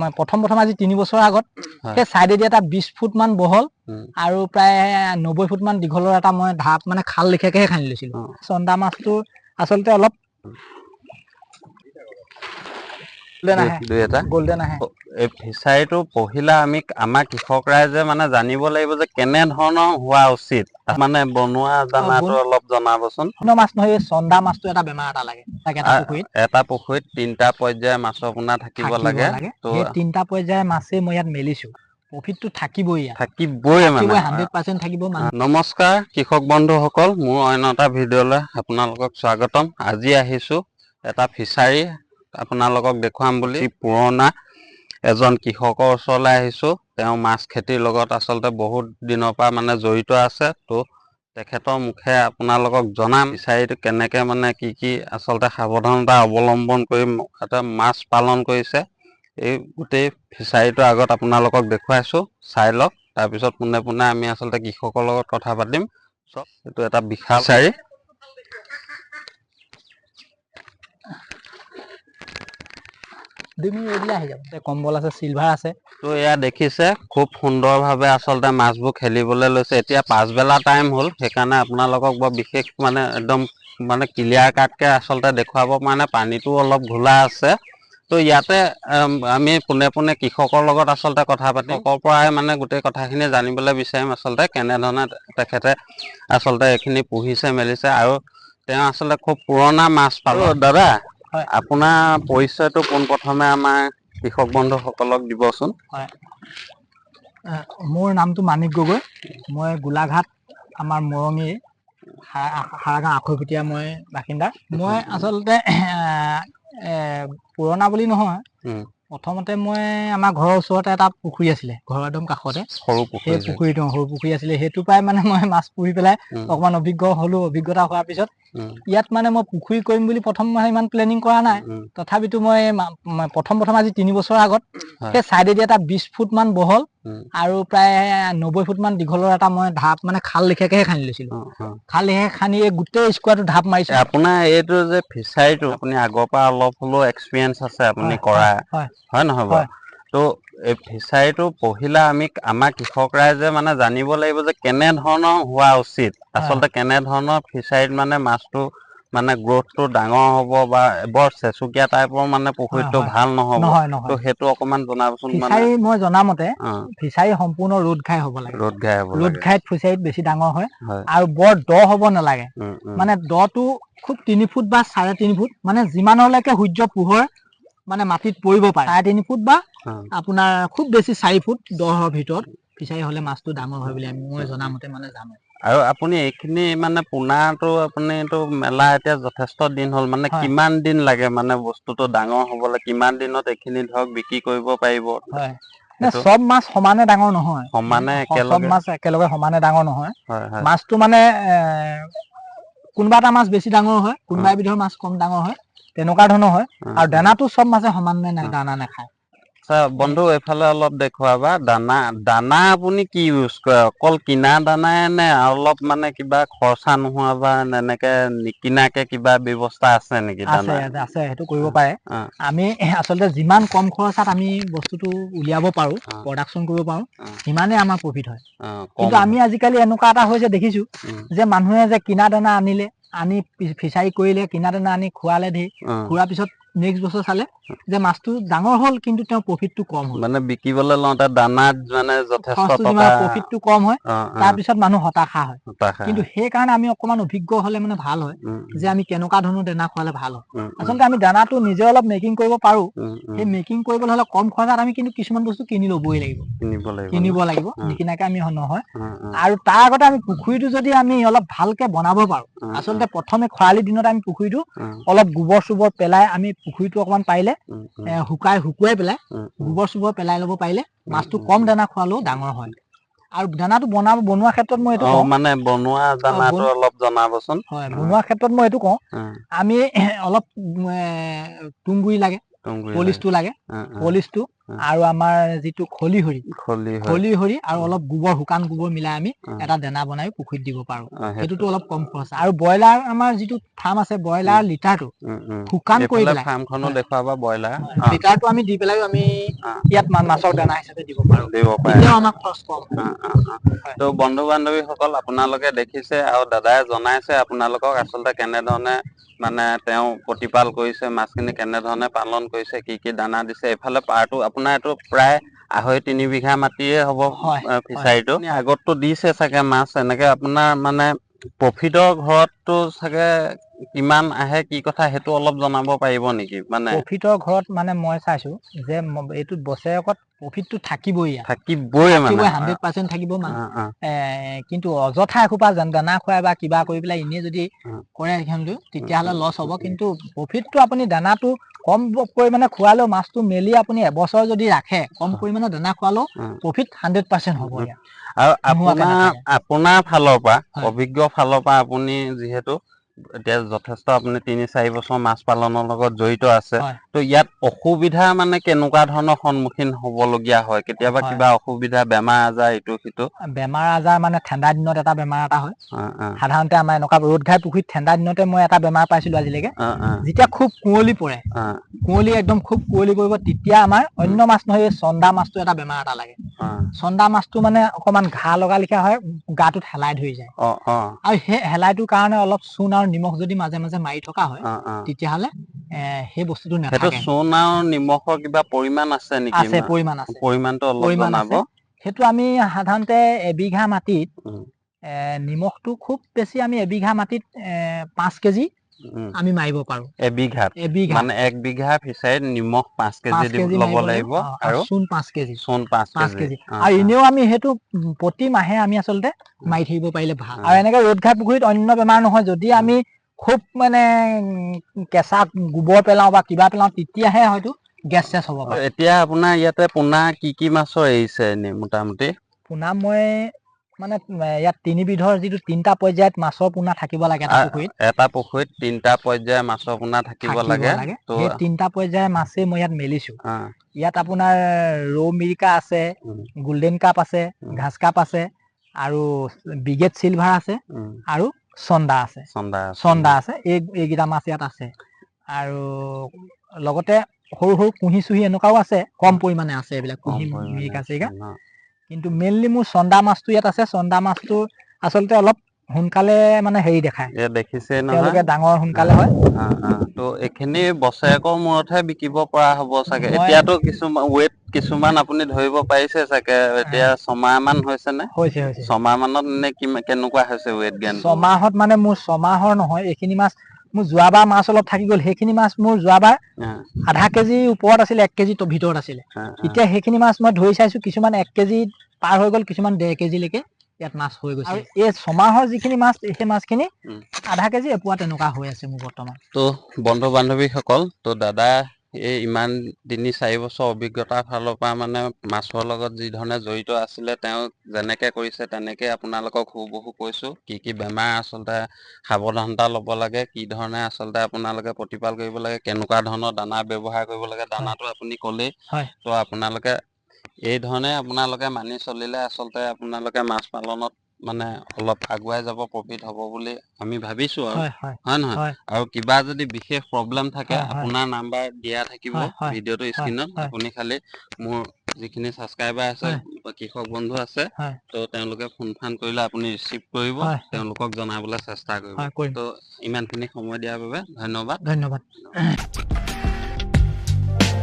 মই প্ৰথম প্ৰথম আজি 3 বছৰৰ আগত সেই চাইডেদি এটা 20 ফুট মান বহল আৰু প্ৰায় 90 ফুট মান দীঘলৰ এটা মই ঢাপ, মানে খাল লেখীয়াকেহে খান্দি লৈছিলো। চন্দা মাছটো আচলতে অলপ গল্ডেন আহে। দুই এটা। গল্ডেন আহে। এই ফিচাৰীটো পহিলা আমি আমাৰ কৃষক ৰাইজে মানে জানিব লাগিব যে কেনে ধৰণৰ হোৱা উচিত, মানে বনোৱা দানাটো অলপ জনাবচোন। অন্য মাছ নহয়, এই চন্দা মাছটো এটা বেমাৰ এটা লাগে তাক এটা পুখুৰীত। এটা পুখুৰীত তিনিটা পৰ্যায়ৰ মাছৰ পোনা থাকিব লাগে। তো সেই তিনিটা পৰ্যায়ৰ মাছেই মই ইয়াত মেলিছো। প্ৰফিটটো থাকিবই ইয়াত। থাকিবই মানে। থাকিবই, 100% থাকিব মানুহ। নমস্কাৰ কৃষক বন্ধুসকল, মোৰ অন্য এটা ভিডিঅ'লৈ আপোনালোকক স্বাগতম। আজি আহিছোঁ এটা ফিচাৰী আপোনালোকক দেখুৱাম বুলি। পুৰণা এজন কৃষকৰ ওচৰলৈ আহিছোঁ। তেওঁ মাছ খেতিৰ লগত আচলতে বহুত দিনৰ পৰা মানে জড়িত আছে। তো তেখেতৰ মুখে আপোনালোকক জনাম ফিচাৰীটো কেনেকৈ মানে কি কি আচলতে সাৱধানতা অৱলম্বন কৰি এটা মাছ পালন কৰিছে। এই গোটেই ফিচাৰীটো আগত আপোনালোকক দেখুৱাইছোঁ, চাই লওক। তাৰপিছত পোনে পোনে আমি আচলতে কৃষকৰ লগত কথা পাতিম। চাওক, এইটো এটা বিশাল ফিচাৰী। 2 মিনিট ৰৈ দিলে আহি যাব। কম্বল আছে, চিলভাৰ আছে। তো এয়া দেখিছে, খুব সুন্দৰভাৱে আচলতে মাছবোৰ খেলিবলৈ লৈছে। এতিয়া পাছবেলা টাইম হ'ল, সেইকাৰণে আপোনালোকক বৰ বিশেষ মানে একদম মানে ক্লিয়াৰ কাটকৈ আচলতে দেখুৱাব পৰা নাই, পানীটোও অলপ ঘোলা আছে। তো ইয়াতে আমি পোনে পোনে কৃষকৰ লগত আচলতে কথা পাতিম। কৃষকৰ পৰাই মানে গোটেই কথাখিনি জানিবলৈ বিচাৰিম, আচলতে কেনেধৰণে তেখেতে আচলতে এইখিনি পুহিছে মেলিছে আৰু তেওঁ আচলতে খুব পুৰণা মাছ পালক। দাদা, হয়। আপোনাৰ পৰিচয়টো পোনপ্ৰথমে আমাৰ কৃষক বন্ধুসকলক দিবচোন। মোৰ নামটো মানিক গগৈ। মই গোলাঘাট আমাৰ মৰঙীৰ হাৰাগাঁও আখৈফুটীয়া মই বাসিন্দা। মই আচলতে পুৰণা বুলি নহয়, প্ৰথমতে মই আমাৰ ঘৰৰ ওচৰতে এটা পুখুৰী আছিলে, ঘৰৰ একদম কাষতে। সৰু সেই পুখুৰী যে। পুখুৰীটো সৰু পুখুৰী আছিলে, সেইটো পৰাই মানে মই মাছ পুহি পেলাই অকণমান অভিজ্ঞ হ'লো। অভিজ্ঞতা হোৱাৰ পিছত ইয়াত মানে মই পুখুৰী কৰিম বুলি প্ৰথম মানে ইমান প্লেনিং কৰা নাই। তথাপিতো মই প্ৰথম প্ৰথম আজি 3 বছৰৰ আগত সেই চাইডেদি এটা 20 ফুট মান বহল আৰু প্ৰায় 90 ফুট মান দীঘলৰ এটা মই ঢাপ, মানে খাল লেখীয়াকেহে খান্দি লৈছিলো। অ, অ। খাল লেখীয়াকে খান্দি এই গোটেই স্কোৱাৰটো ঢাপ মাৰিছো। আপোনাৰ এইটো যে ফিচাৰীটো, আপুনি আগৰ পৰা অলপ হ'লেও এক্সপিৰিয়েঞ্চ আছে আপুনি কৰা, হয়। হয় নহয় বাৰু? হয়। তো এই ফিচাৰীটো পহিলা আমি আমাৰ কৃষক ৰাইজে মানে জানিব লাগিব যে কেনে ধৰণৰ হোৱা উচিত, আচলতে কেনে ধৰণৰ ফিচাৰীত মানে মাছটো মানে গ্ৰ'থটো ডাঙৰ হ'ব বা বৰ চেচুকীয়া টাইপৰ মানে পুখুৰীটো ভাল নহ'ব। নহয়। তো নহয়। সেইটো অকণমান জনাবচোন মানে। ফিচাৰী মই জনামতে ফিচাৰী সম্পূৰ্ণ ৰ'দ ঘাই হ'ব লাগে। ৰ'দ ঘাই হ'ব ৰ'দ লাগে। ঘাইত ফিচাৰীত বেছি ডাঙৰ হয়। আৰু বৰ দ হ'ব নালাগে। উম, উম, মানে দটো খুব 3 ফুট বা 3.5 ফুট, মানে যিমানলৈকে সূৰ্য পোহৰ মানে মাটিত পৰিব পাৰে, 3.5 ফুট বা আপোনাৰ খুব বেছি 4 ফুট দৰ ভিতৰত ফিচাৰী হ'লে মাছটো ডাঙৰ হয় বুলি আমি মই জনামতে মানে জানো। আৰু আপুনি এইখিনি মানে পোনাটো আপুনি এইটো মেলা এতিয়া যথেষ্ট দিন হ'ল, মানে কিমান দিন লাগে মানে বস্তুটো ডাঙৰ হ'বলৈ, কিমান দিনত এইখিনি ধৰক বিক্ৰী কৰিব পাৰিব? হয়। সেইটো চব মাছ সমানে ডাঙৰ নহয়। সমানে চব একেলগে মাছ একেলগে সমানে ডাঙৰ নহয়। হয় হয় মাছটো মানে কোনোবা এটা মাছ বেছি ডাঙৰ হয়, কোনোবা এবিধৰ মাছ কম ডাঙৰ হয়, তেনেকুৱা ধৰণৰ হয়। আৰু দানাটো চব মাছে সমানে দানা নাখায়। আচ্ছা বন্ধু, এইফালে অলপ দেখুৱাবা। দানা দানা আপুনি কি ইউজ কৰে? অকল কিনা দানাই নে অলপ মানে কিবা খৰচা নোহোৱা বা এনেকে নিকিনাকে কিবা ব্যৱস্থা আছে নেকি? আছে। দানা আছে, সেইটো কৰিব পাৰে। আমি আচলতে যিমান কম খৰচাত আমি বস্তুটো উলিয়াব পাৰো, প্ৰডাকশ্যন কৰিব পাৰো, সিমানেই আমাৰ প্ৰফিট হয়। কম কিন্তু আমি আজিকালি এনেকুৱা এটা হৈছে দেখিছো যে মানুহে যে কিনা দানা আনিলে, আনি ফিচাৰী কৰিলে, কিনা দানা আনি খোৱালে ধেৰ, খোৱাৰ পিছত নেক্সট বছৰ চালে যে মাছটো ডাঙৰ হ'ল, কিন্তু তেওঁৰ প্ৰফিটটো কম হ'ল। মানে বিকিবলৈ লওঁতে দানাত মানে যথেষ্ট খৰচটো টকা যিমান প্ৰফিটটো কম হয়, অ, অ, তাৰপিছত মানুহ হতাশা হয়। হতাশা। কিন্তু সেইকাৰণে আমি অকণমান অভিজ্ঞ হ'লে মানে ভাল হয় যে আমি কেনেকুৱা ধৰণৰ দানা খোৱালে ভাল হয়। উম, উম, আচলতে আমি দানাটো নিজে অলপ মেকিং কৰিব পাৰো। উম, উম, সেই মেকিং কৰিবলৈ হ'লে কম খৰচাত আমি কিন্তু কিছুমান বস্তু কিনি ল'বই লাগিব। কিনিব লাগিব। কিনিব লাগিব, নিকিনাকে আমি নহয়। উম, উম, আৰু তাৰ আগতে আমি পুখুৰীটো যদি আমি অলপ ভালকে বনাব পাৰো, আচলতে প্ৰথমে খৰালি দিনত আমি পুখুৰীটো অলপ গোবৰ চোবৰ পেলাই আমি পুখুৰীটো অকণমান পাৰিলে উম, উম, শুকুৱাই পেলাই উম, উম, গোবৰ চোবৰ পেলাই ল'ব পাৰিলে মাছটো কম দানা খোৱালেও ডাঙৰ হয়। আৰু দানাটো বনোৱাৰ ক্ষেত্ৰত মই এইটো কওঁ। মানে বনোৱা দানাটো অলপ জনাবচোন। হয়, বনোৱাৰ ক্ষেত্ৰত মই এইটো কওঁ, আমি অলপ তুঁহগুৰি লাগে, তুঁহগুৰি লাগে। পলিচটো লাগে। উম, উম, পলিচটো আৰু আমাৰ যিটো খলিহৰি খলিহৰি আৰু অলপ গোবৰ, শুকান গোবৰ মিলাই আমি এটা দানা বনাই পুখুৰীত দিব পাৰো। সেইটোতো অলপ কম খৰচ। আৰু ব্ৰইলাৰ আমাৰ যিটো ফাৰ্ম আছে, ব্ৰইলাৰ লিটাৰটো শুকান কৰি পেলাই ফাৰ্মখনো দেখুৱাবা, ব্ৰইলাৰ লিটাৰটো আমি দি পেলাইও আমি ইয়াত মাছৰ দানা হিচাপে দিব পাৰো, তেতিয়াও আমাক খৰচ কম। তো বন্ধু বান্ধৱীসকল, আপোনালোকে দেখিছে আৰু দাদাই জনাইছে আপোনালোকক আচলতে কেনেধৰণে মানে তেওঁ প্ৰতিপাল কৰিছে, মাছখিনি কেনেধৰণে পালন কৰিছে, কি কি দানা দিছে। এইফালে পাৰটো আপোনাৰ এইটো প্ৰায় 2.5-3 বিঘা মাটিয়ে হ'ব ফিচাৰীটো। আগততো দিছে চাগে মাছ এনেকে, আপোনাৰ মানে প্ৰফিটৰ ঘৰততো চাগে কিমান আহে কি কথা সেইটো অলপ জনাব পাৰিব নেকি? মানে প্ৰফিটৰ ঘৰত মানে মই চাইছো যে এইটো বছৰেকত প্ৰফিটটো থাকিবই, থাকিবই, মানে 100% থাকিব। মানে কিন্তু অযথা এসোপা দানা খুৱাই বা কিবা কৰি পেলাই এনেই যদি কৰে সেইখনটো তেতিয়াহ'লে লছ হ'ব। কিন্তু প্ৰফিটটো আপুনি দানাটো কম পৰিমাণে খোৱালেও, মাছটো মেলি আপুনি এবছৰ যদি ৰাখে, কম পৰিমাণে দানা খোৱালেও প্ৰফিট 100% হ'ব ইয়াত। আৰু আপোনাৰ ফালৰ পৰা, অভিজ্ঞ ফালৰ পৰা, আপুনি যিহেতু এতিয়া যথেষ্ট আপুনি 3-4 বছৰ মাছ পালনৰ লগত জড়িত আছে, তো ইয়াত অসুবিধা মানে কেনেকুৱা ধৰণৰ সন্মুখীন হ'বলগীয়া হয়? কেতিয়াবা কিবা অসুবিধা, বেমাৰ আজাৰ, ইটো সিটো? বেমাৰ আজাৰ মানে ঠাণ্ডা দিনত এটা বেমাৰ এটা হয় সাধাৰণতে। আমাৰ এনেকুৱা ৰ'দ ঘাই পুখুৰীত ঠাণ্ডা দিনতে মই এটা বেমাৰ পাইছিলো আজিলৈকে। যেতিয়া খুব কুঁৱলী পৰে, কুঁৱলী একদম খুব কুঁৱলী পৰিব, তেতিয়া আমাৰ অন্য মাছ নহয়, এই চন্দা মাছটো এটা বেমাৰ এটা লাগে। চন্দা মাছটো মানে অকণমান ঘাঁ লগা লিখা হয়, গাটোত হেলাই ধৰি যায়। আৰু সেই হেলাইটোৰ কাৰণে অলপ চূণ আৰু নিমখ যদি মাজে মাজে মাৰি থকা হয়, তেতিয়াহ'লে সেই বস্তুটো নাথাকে। চূণ আৰু নিমখৰ কিবা পৰিমাণ আছে নেকি? আছে, পৰিমাণ আছে। পৰিমাণটো অলপ জনাব। সেইটো আমি সাধাৰণতে এবিঘা মাটিত নিমখটো খুব বেছি আমি এবিঘা মাটিত 5 কেজি আমি মাৰিব পাৰো। এবিঘাত? মানে 1 বিঘা ফিচাৰীত নিমখ 5 কেজি ল'ব লাগিব আৰু চূণ 5 কেজি। চূণ 5 কেজি। আৰু এনেও আমি সেইটো প্ৰতি মাহে আমি আচলতে মাৰি থাকিব পাৰিলে ভাল। আৰু এনেকে ৰ'দ ঘাই পুখুৰীত অন্য বেমাৰ নহয়, যদি আমি খুব মানে কেঁচা গোবৰ পেলাওঁ বা কিবা পেলাওঁ, তেতিয়াহে হয়তো গেছ চেছ হ'ব পাৰে। এতিয়া আপোনাৰ ইয়াতে পোনা কি কি মাছৰ এৰিছে এনেই মোটামুটি? পোনা মই মানে ইয়াত তিনিবিধৰ যিটো 3টা পৰ্যায়ত মাছৰ পোনা থাকিব লাগে এটা পুখুৰীত। এটা পুখুৰীত 3টা পৰ্যায়ৰ মাছৰ পোনা থাকিব লাগে। সেই 3টা পৰ্যায়ৰ মাছেই মই ইয়াত মেলিছো। ইয়াত আপোনাৰ ৰৌ মিৰিকা আছে, গোল্ডেন কাপ আছে, ঘাছ কাপ আছে, আৰু ব্ৰিগেড চিলভাৰ আছে, আৰু চন্দা আছে। চন্দা আছে। এইকেইটা মাছ ইয়াত আছে। আৰু লগতে সৰু সৰু কুঁহি চুহি এনেকুৱাও আছে, কম পৰিমাণে আছে এইবিলাক কুঁহি মিৰিকা চিৰিকা। কিন্তু মেইনলি মোৰ চন্দা মাছটো ইয়াত আছে। চন্দা মাছটো আচলতে অলপ সোনকালে মানে হেৰি দেখায়, দেখিছে তেওঁলোকে ডাঙৰ সোনকালে হয়। তো এইখিনি বছৰেকৰ মূৰতহে বিকিব পৰা হ'ব চাগে। এতিয়াতো কিছুমান ৱেট কিছুমান আপুনি ধৰিব পাৰিছে চাগে। এতিয়া 6 মাহ মান হৈছে নে? হৈছে। 6 মাহ মানত এনে কেনেকুৱা হৈছে ৱেট গেইন? 6 মাহত মানে মোৰ 6 মাহৰ নহয়, এইখিনি মাছ মোৰ যোৱাবাৰ মাছ অলপ থাকি গ'ল। সেইখিনি মাছ মোৰ যোৱাবাৰ আধা কেজি ওপৰত আছিলে, 1 কেজি ভিতৰত আছিলে। এতিয়া সেইখিনি মাছ মই ধৰি চাইছো, কিছুমান 1 কেজি পাৰ হৈ গ'ল, কিছুমান 1.5 কেজিলৈকে ইয়াত মাছ হৈ গৈছে। আৰু এই 6 মাহৰ যিখিনি মাছ, সেই মাছখিনি আধা কেজি এপোৱা তেনেকুৱা হৈ আছে মোৰ বৰ্তমান। তো বন্ধু বান্ধৱীসকল, তো দাদা এই ইমান 3-4 বছৰ অভিজ্ঞতাৰ ফালৰ পৰা মানে মাছৰ লগত যি ধৰণে জড়িত আছিলে, তেওঁ যেনেকে কৰিছে তেনেকে আপোনালোকক হুবহু কৈছোঁ। কি কি বেমাৰ আচলতে সাৱধানতা ল'ব লাগে, কি ধৰণে আচলতে আপোনালোকে প্ৰতিপাল কৰিব লাগে, কেনেকুৱা ধৰণৰ দানা ব্যৱহাৰ কৰিব লাগে, দানাটো আপুনি ক'লেই। তো আপোনালোকে এই ধৰণে আপোনালোকে মানি চলিলে আচলতে আপোনালোকে মাছ পালনত মানে অলপ আগুৱাই যাব, প্ৰফিট হ'ব বুলি আমি ভাবিছো আৰু, হয় নহয়? আৰু কিবা যদি বিশেষ প্ৰব্লেম থাকে, আপোনাৰ নাম্বাৰ দিয়া থাকিব ভিডিঅ'টো স্ক্ৰীণত। আপুনি খালি মোৰ যিখিনি ছাবস্ক্ৰাইবাৰ আছে, কৃষক বন্ধু আছে, তো তেওঁলোকে ফোন ফান কৰিলে আপুনি ৰিচিভ কৰিব, তেওঁলোকক জনাবলৈ চেষ্টা কৰিব। তো ইমানখিনি সময় দিয়াৰ বাবে ধন্যবাদ। ধন্যবাদ।